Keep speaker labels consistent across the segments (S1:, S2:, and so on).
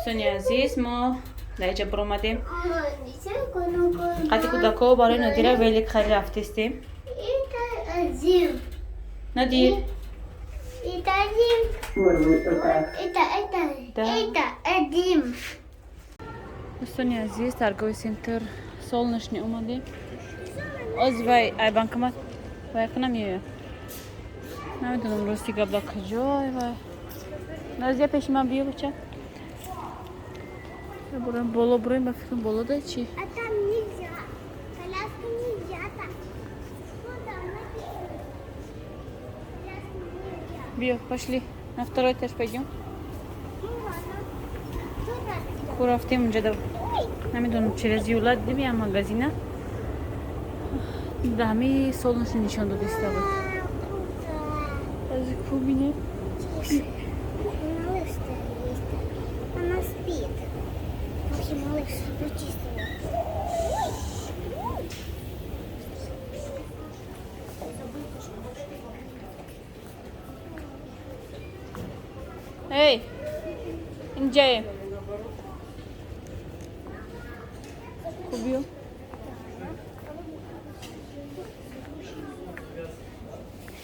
S1: Дӯстони азиз, мо дар инҷа биромадем. Қати кӯдако барои Нодира велик хари рафтестем. Нодир. Дӯстони азиз, торговый центр Солнечный омадем. Ози вай ай банкомат вай кунам меоям. Намедонам, рости гап, да куҷой вай. Назия, пеши ман биё, бача. Бурем боло, бурем, ба фикрам, боло да чи?
S2: А там нельзя. Коляску нельзя так. Что там написано? Коляску нельзя.
S1: Биё, пошли. На второй этаж пойдем.
S2: Ну ладно. Туда.
S1: Ку рафтем унҷа да, намедонам, через Юла дидем я магазина. Да ҳами Солнечный нишон додиста буд.
S2: Куда?
S1: Аз ку бинем.
S2: Тише. Малыш есть. Она спит. Вообще малыш прочистила. Ой. Ой.
S1: Эй, инҷае. Ку биё.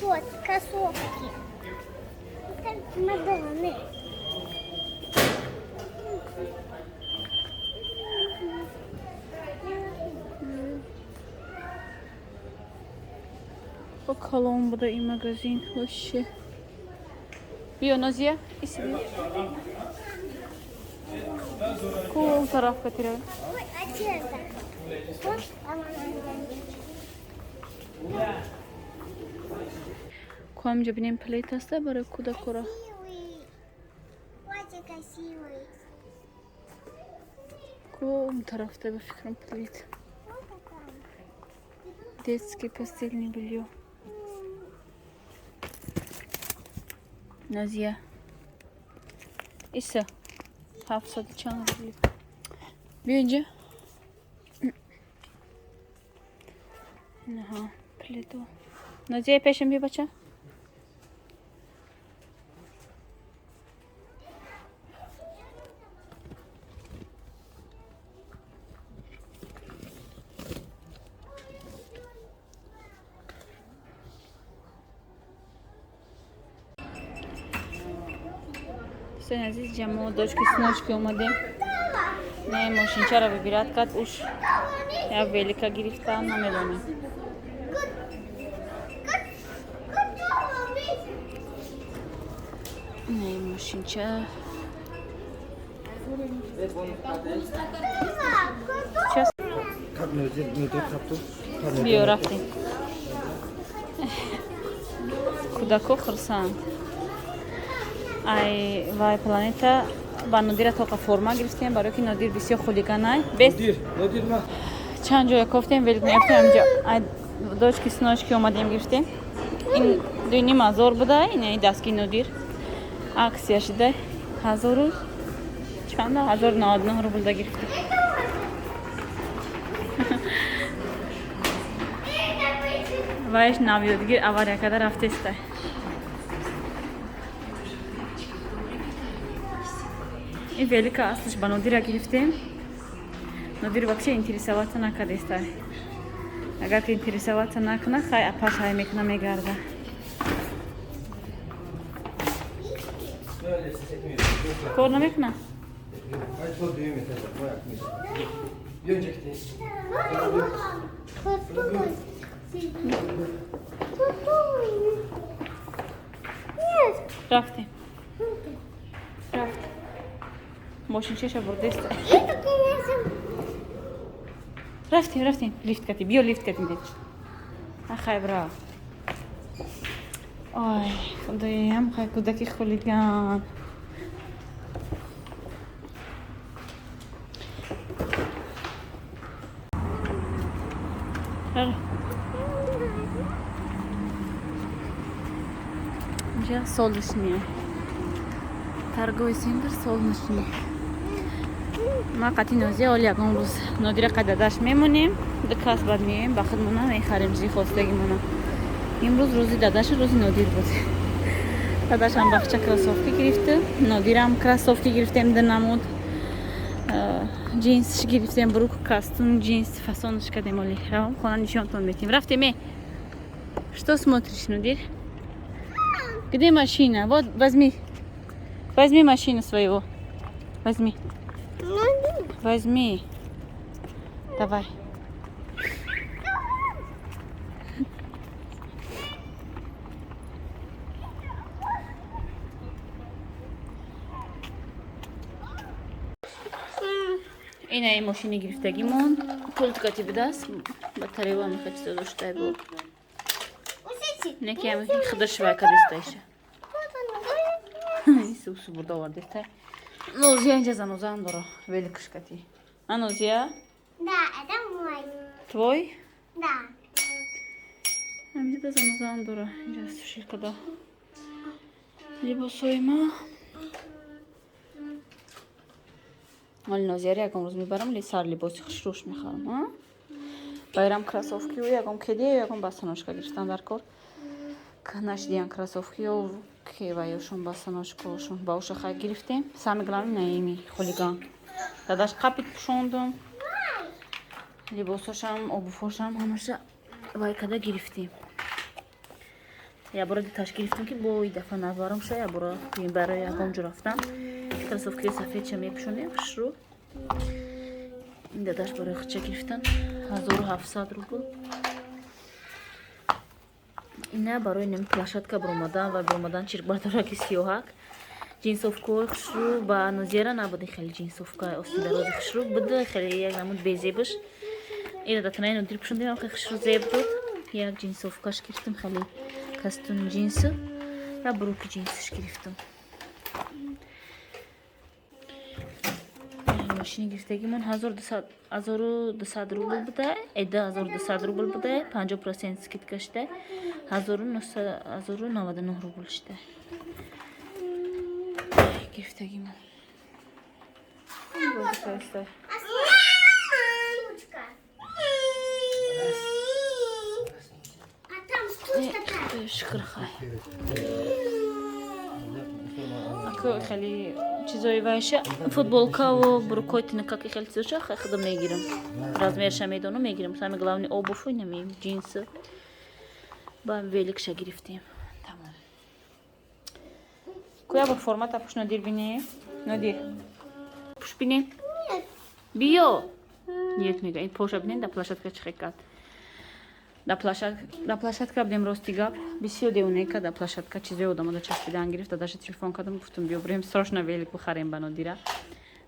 S2: Вот, кроссовки. Это чемоданы.
S1: Бо калон буда ин магазин. Вообще. Биё, Нозия, иси биё. Ку он тараф катира.
S2: Ой, одежда. Вот она.
S1: Ку ҳаминҷа бинем, плед аста барои кӯдакора.
S2: Красивый. Очень красивый.
S1: Ку он тарафта, ба фикрам, плед.
S2: Вот такой.
S1: Детский постельный белье. Назия. Иса. 700 чанд рубли. Биё инҷа. Наҳа, пледо. Назия, пешам биё, бача. Дӯстони азиз, ҷамо дочки сыночки омадем. Не, мошинчаро выбирать кард, уш як велика гирифта, намедонем. Не, мошинча. Сейчас. Биё, рафтем. Кӯдако хурсанд. Ай вай планета ба Нодира тоқа форма гирифтем, барои ки Нодир бисёр хулиганай. Бес чанд ҷоя кофтем, велик наёфтем, ҳаминҷа ай дочки сыночки омадем, гирифтем. Ин 2500 буда, ин дастги Нодир. Акция шида ҳазору чанда, 1099 рублда гирифтем. Вайш навёдгир авария карда рафтеста. Ин велика аслиш ба Нодира гирифтем. Нодир вообще интересоваться накардеста. Агар ки интересоваться накуна, хай апаш ҳай мекуна, мегарда. Кор намекуна?
S3: Bir önceki değil.
S2: Нет.
S1: Рафтем. Рафтем. Мошинчаша бурдеста.
S2: Это, конечно.
S1: Рафтем, рафтем. Лифт кати, биё, лифт кати дед. Ахай, браво. Ой, худоям, хай кӯдаки хулиган. Ра. Инҷа Солнечный. Торговый центр Солнечный. Ма қати Нозия оли ягон рӯз Нодира қададаш мемонем, ду кас баъд меоем, ба худмона мехарем чизи хостагимона. Имрӯз рӯзи дадашу рӯзи Нодир буд. Дадашам бахча кроссовки гирифту, Нодирам кроссовки гирифтем, ду намуд. Ҷинсш гирифтем, брюк, костюм, ҷинс фасонш кардем. Оли равам хона, нишонтон метем. Рафтем. Э, что смотришь, Нодир? Где машина? Вот, возьми. Возьми машину своего. Возьми. Возьми. Давай. Ина ин мошини гирифтагимон пулт кати будааст, батарея мехоҳ чизо доштай бо неки ҳами худаш вай кадистайша сусу бурда овардестай. Нозия инҷа занозаам дора, великш кати. А, Нозия?
S2: Да, это мой.
S1: Твой?
S2: Да.
S1: Ҳаминҷа занозаам дора, инҷа сушилкада либосои ма. Оли Нозияро ягон рӯз мебарам, ли сар либоси хушрӯш мехарам. Байрам кроссовкиу ягон кедею ягон босоножка гирифтан дар кор. Нашидиян кроссовкиё кеваёшон, босоножкаошон ба уша хай гирифтем. Самое главное, наими хулиган. Дадаш қапит пӯшондум. Либосошам, обувошам ҳамаша вай када гирифтем. Ябора дуташ гирифтем, ки бо и дафъа набарам ша, ябора барои ягон ҷо рафтам. Кроссовкии сафедша мепӯшонем хушрӯ. Ин дадаш барои худша гирифтан, 1700 рубл. Ина барои неми площадка баромадан ва баромадан чиркбардораки сиёҳак, ҷинсовкаҳои хушрӯ. Ба Нозияра набуди хеле ҷинсовка остиндарози хушрӯ буда, хеле як намуд безебаш. Ина датанаи Нодир пӯшондем, хеле хушрӯ зеб буд. Як ҷинсовкаш гирифтем, хеле костюм ҷинсы ва брюки ҷинсиш гирифтем. Мошини гирифтагимон 1200 рубл буда, 2200 рубл буда, 50% скидка шуда, 1099 рубл шуда гирифтагимон.
S2: А штучка. А там штучка-то.
S1: Шукр, хай. Ако хеле чизои вайша, футболкаву брюкои тинакаки, хеле чизоша хай худам мегирам. Размерша медонам, мегирам. Самое главное, обувь инами ҷинсы. Ба великша гирифтем. Тамом. Куя бо формата пуш, Нодир, бини. Нодир. Пуш бини. Биё. Нет мега. Ин поша бинен, да площадка чӣ кард. Да площадка будем, рости гап. Бисёр девонека да площадка чизои одамода часпидан гирифт. Дадаша телефон кардам, гуфтам, биё бирем срочно велик бихарем ба Нодира.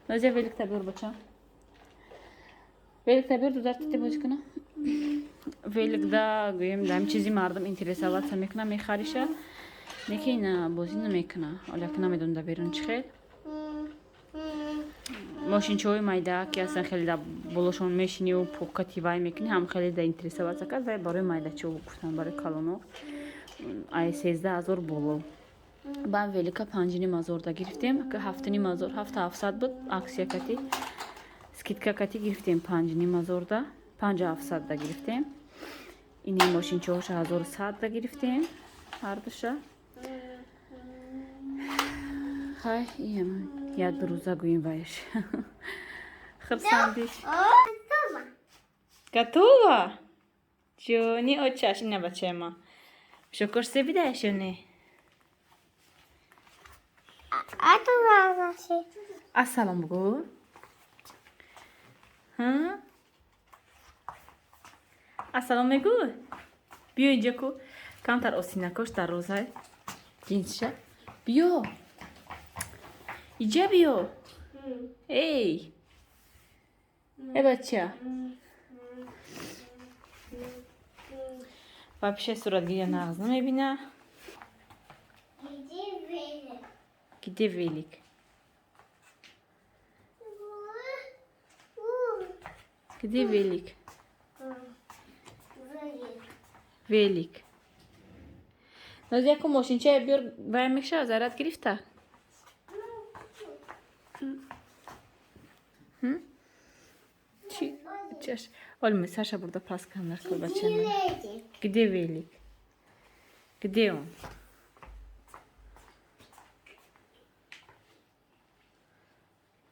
S1: Нозия, великта биёр, бача. Великта биёр, дудар тите бозӣ куна. Велик да гӯем, да ҳам чизи мардум интересоваться мекуна, мехариша. Неки ина бозӣ намекуна. Оля ки намедонам да берун чӣ хел. Мошинчаҳои майда, ки ҳастан, хеле да болошон мешиниву покати вай мекунӣ, ҳам хеле да интересоваться кард. Вай барои майдачиҳо гуфтан, барои калоно ай 13 000 боло. Ба велика 5500 да гирифтем, ки 7500, 7700 буд, акция кати, скидка кати гирифтем 5500 да, 5700 да гирифтем. Ини мошинчаҳоша 1100 да гирифтем ҳардуша. Хай, иам як ду рӯза гӯем вайш хурсандиш.
S2: Готово.
S1: Готово? Ҷони очаш, ина бачаи ма. Шокош себидаеш ё не?
S2: А это наши.
S1: Ассалом бугӯ. Ҳа? Ассалом мегӯ? Биё инҷа ку. Камтар осинакош дар розай. Ҷинсиша. Биё. Иҷа биё. Эй. Э, бача. Вообще суратгирия нағз намебина.
S2: Где велик?
S1: Где велик? Где велик?
S2: Велик.
S1: Велик. Нозия, ку мошинчая биёр, вай мешава, заряд гирифта? Ҳм? Чӣ? Чаш. Оли Саша бурда пас кандар ку бача.
S2: Где велик?
S1: Где велик? Где он?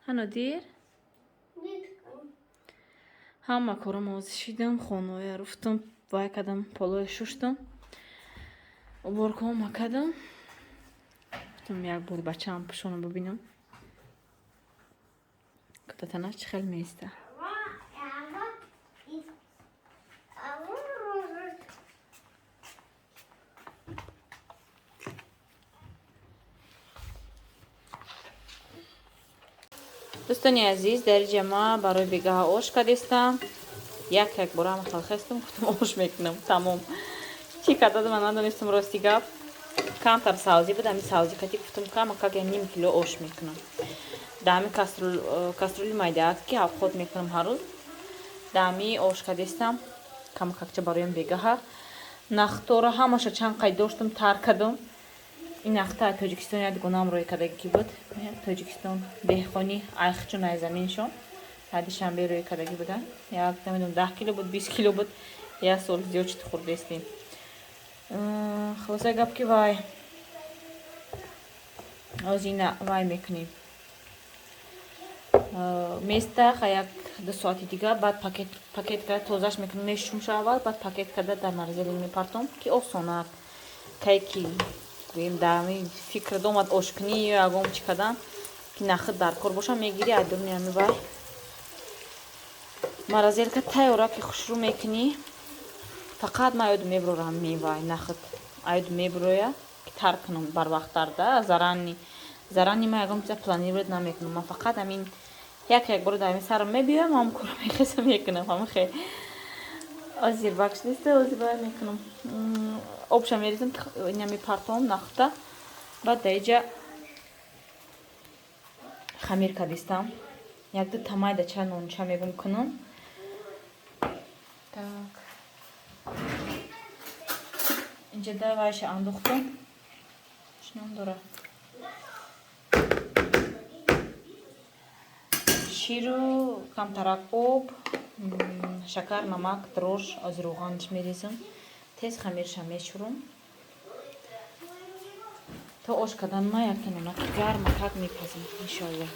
S1: Ҳа, Нодир? Ҳама корам ҳозир шидам, хонаоя руфтам, вай кардам, полоя шуштам, уборкаома кардам. Гуфтам як бор бачаам пӯшона бибинам. Кутатанаш чӣ хел меиста. Дӯстони азиз, дар инҷа ма барои бегаҳа ош кардистам. Як як бора ҳама хел хестам, гуфтам ош мекунам, тамом. Чӣ карда ман надонистам, рости гап. Камтар савзӣ буд, ҳамин савзӣ кати гуфтам кама как я ним кило ош мекунам. Дар ҳамин кастрюли майдаак ки обход мекунам ҳар рӯз, дар ҳамин ош кардистам, кама какча бароям бегаҳа. Нахтора ҳамаша чанд қайд доштам, тар кардам. Ин нахта Тоҷикистон як дугонаам рӯй кардаги ки буд. Тоҷикистон деҳқонӣ айхчун ай заминшон. Ҳади шанбе рӯй кардаги будан. Як намедонам 10 кило буд, 20 кило буд. Як сол зиёд чит хӯрдестем. Хулоса гап ки вай ҳозир ина вай мекунем. Места ха як ду соати дига, баъд пакет карда тозаш мекунем, мешумша аввал, баъд пакет карда дар морозилник мепартом, ки осонак. Кай ки гӯем дар ҳамин фикр домад ошкунӣ ё ягон чӣ кардан, ки нахӯд дар кор боша, мегирӣ аз дуруни ҳамин вай морозилка тайёра ки хушрӯ мекунӣ. Фақат ман ёдум мебурорам мевай нахӯд аёдум мебуроя ки тар кунам барвақттар да зарани ман ягон чиза планировать намекунам. Ман фақат ҳамин як як бора дар ҳамин сарам мебиёям, ҳам кора мехезам мекунам. Ҳамин хел озир бакш неста, озир вай мекунам. Обша мерезам, ина мепартом нахӯда. Баъд дар инҷа хамир кардистам. Як ду тамайда ча нонча мегум кунам. Так. Инҷа да вайша андохтам. Чӣ ном дора? Ширу, камтарак об, шакар, намак, дрож, аз рӯғанш мерезам. Тез хамирша мешӯрам. То ош кардан ма як нонаки гарма как мепазам, иншоалло.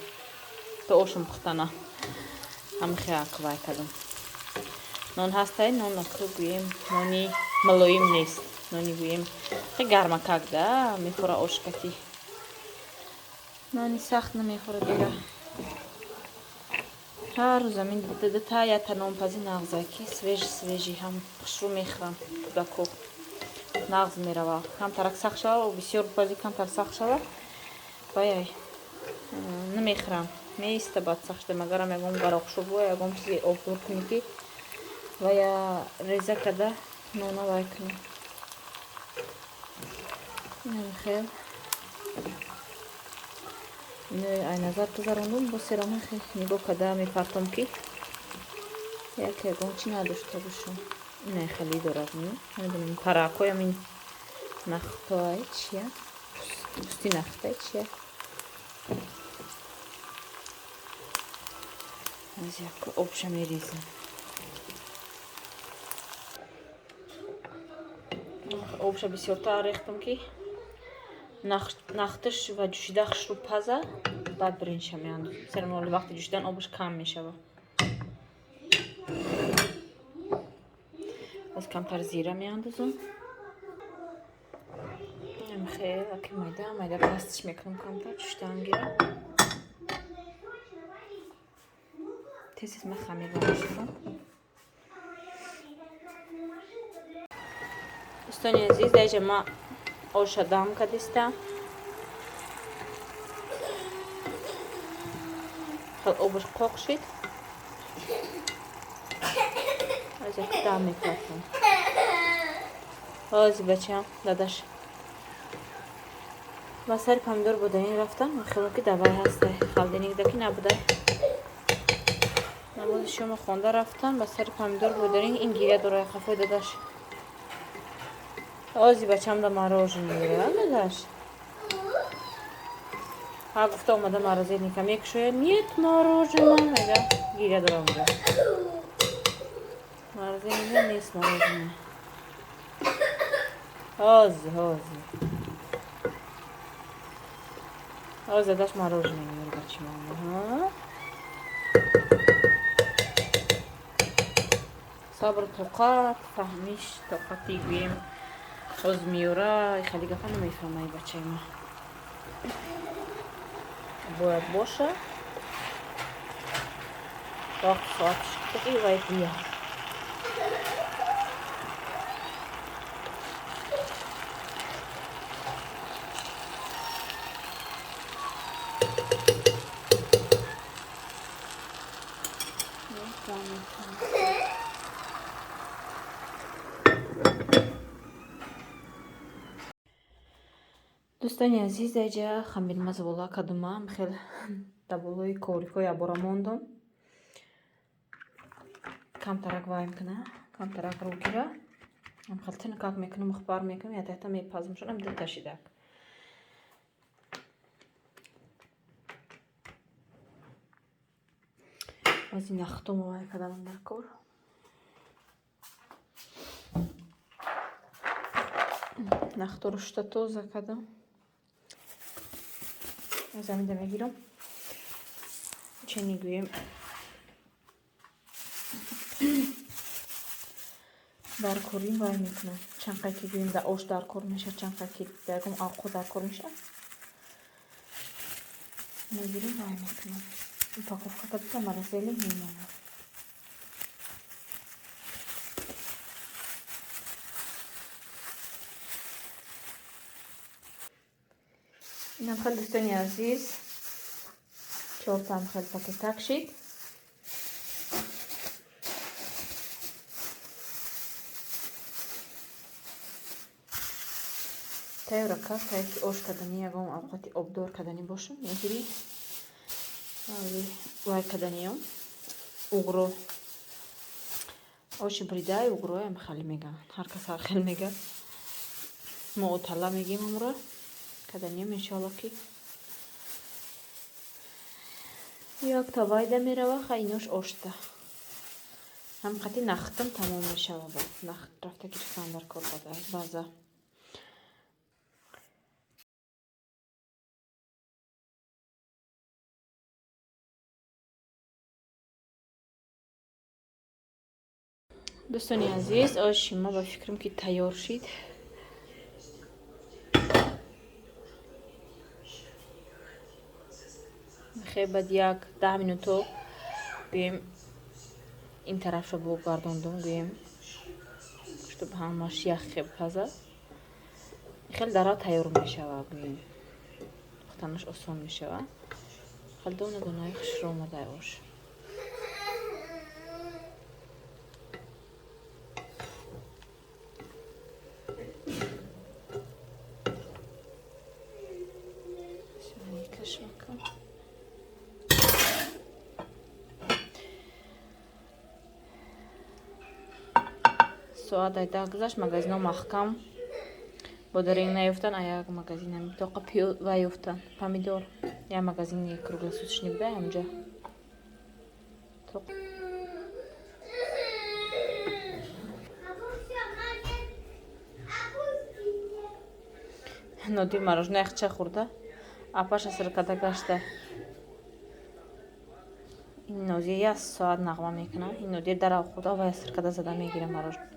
S1: То ошум пухтана. Ҳамихе аквай кардам. Нон ҳастай, нон аку гӯем, нони мулоим нест. Нони гӯем хе гарма как да, мехӯра ошкати. Нони сахт намехӯра дига. Ҳар рӯз ҳамин дута якта нонпазӣ нағза ки свеж свежий ҳам хушрӯ мехӯрам кӯдако. Нағз мерава. Камтарак сахт шава, бисёр баъзе камтар сахт шава. Вай намехӯрам. Меиста баъд сахт шуда, магарам ягон гароқшӯрбо, ягон чизи обдор кунӣ ки вая реза карда нона вай кунӣ. Инам хел. Ино ай назар гузарондум, бо серама хел нигоҳ карда мепартом ки як ягон чӣ надошта бошам. Ина хеле дорад, намедонам паракоям ин нахтоай чия? Пусти нахтай чия? Аз як обша мерезем. Обша бисёртар рехтам ки нахташ ва ҷӯшида хушрӯ паза, баъд биринҷша меандозам. Сермоли вақти ҷӯшидан обаш кам мешава. Аз камтар зира меандозам. Хел аки майда майда пастиш мекунам камтар ҷӯшидан гира. Тез тез ман хамирро мешӯрам. Дӯстони азиз, дар инҷа ман оша дам кардистам. Хел обаш қоқ шид. Аз як дам мепартам. Ҳозир бачаам дадаш ба сари помидор будаин рафтам. Хело ки давай ҳастай. Халдиникда ки набудай. Намози шома хонда рафтам ба сари помидор бударин. Ин гиря дорай хафои дадаш. Ҳозир бачаам да мороженое мегирад дадаш. Ҳа гуфта омада морозильника мекушояд. Нет мороженое. Мега гиря дора унҷа. Морозильника нест мороженое. Ҳозир, ҳозир. Ҳозир дадаш мороженое мегирад бачаам. Ҳа? Сабр, тоқат, фаҳмиш, тоқати гӯем ҳоз меёра, хеле гапа намефаҳмаи бачаи ма. Бояд боша. Вақт соатш ки вай бия. Дӯстони азиз, даҷа хамирма завола кадумам, хел дар болои коврикҳои абора мондум. Камтарак вайм кина, камтарак рӯ гира. Хел тинкак мекунам, хбар мекунам, ятата мепазм шудам дута шидак. Аз ин нахтум вай кадам дар кор. Нахторо шута тоза кадам. Аз ҳамида мегирам. Чени гӯем. Дар корим вай мекунам. Чанд қай ки гӯем дар ош дар кор мешавад, чанд қай ки дар ягон авқот дар кор мешавад. Мегирам вай мекунам. Упаковка кардам, морозиле мемонад. Инам хел дӯстони азиз, чортам хел пакетак шид. Тайёра кард, тайёр ки ош кардани, ягон авқоти обдор кардани бошам, мегирӣ вай каданиём угро. Оши бридай угроям хеле меган. Ҳар кас ҳар хел меган. Мо отала мегим умро. Каданиём иншоалло ки як тавайда мерава, ха инош ошта. Ҳам қати нахтам тамом мешава баъд. Нахт рафта гирифтан дар кор баъд баъза. Дӯстони азиз, оши мо ба фикрам ки тайёр шид. Хе баъд як 10 минуто гӯем ин тарафро богардондум, гӯем чтоб ҳамаш ях хе пазад. Хеле дарав тайёр мешава, гӯем пухтанаш осон мешава. Хеле дона донаи хушро омадай ош. Соат айда гузашт, магазино маҳкам. Бодаринг наёфтан, а як магазин ҳам тоқа вай ёфтан. Помидор. Як магазини круглосуточный буда ҳамҷа. Нодир мороженое яхча хӯрда. Апаша сир карда гашта. Ин Нодир як соат нағма мекунад. Ин Нодир дарав хӯрда ва сир карда зада мегира мороженое.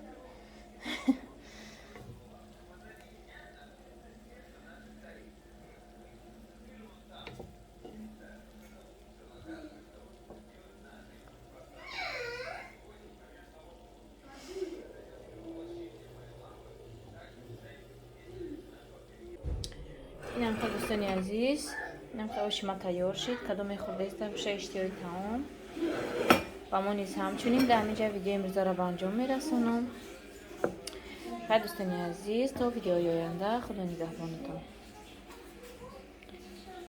S1: Инам хел дӯстони азиз, инам хел оши ма тайёр шид. Кадом мехӯрдаиста боша иштиҳои таом. Ва мо низ ҳамчунин дар ҳамин ҷа видеои имрӯзаро ба анҷом мерасонам. Хайр дӯстони азиз, то видеои оянда, Худо нигаҳбонатон.